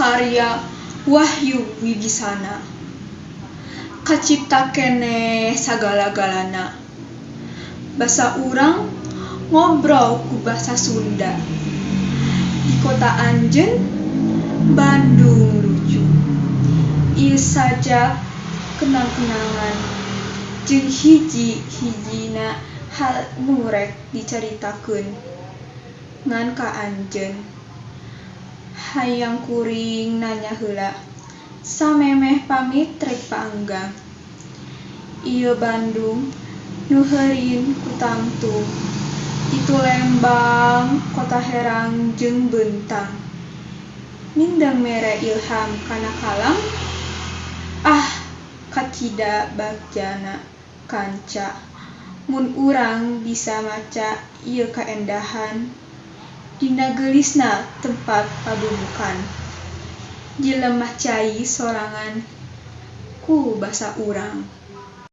Karya Wahyu Wibisana. Kacipta keneh sagala-galana. Basa urang ngobrol ku basa Sunda. Di kota anjeun Bandung lucu. Ieu sajak kenang-kenangan jeung hiji-hijina hal nu rek dicaritakeun ngan ka anjeun. Hayang kuring nanya heula samemeh pamit rek paanggang. Ieu Bandung nu heurin ku tangtu. Itu Lembang kota herang jeung beuntang. Mindeng mere ilham kana kalam? Ah kacida bagjana kanca mun urang bisa maca ieu kaendahan dina geulisna tempat pabubukan. Dilemah cai sorangan ku basa urang.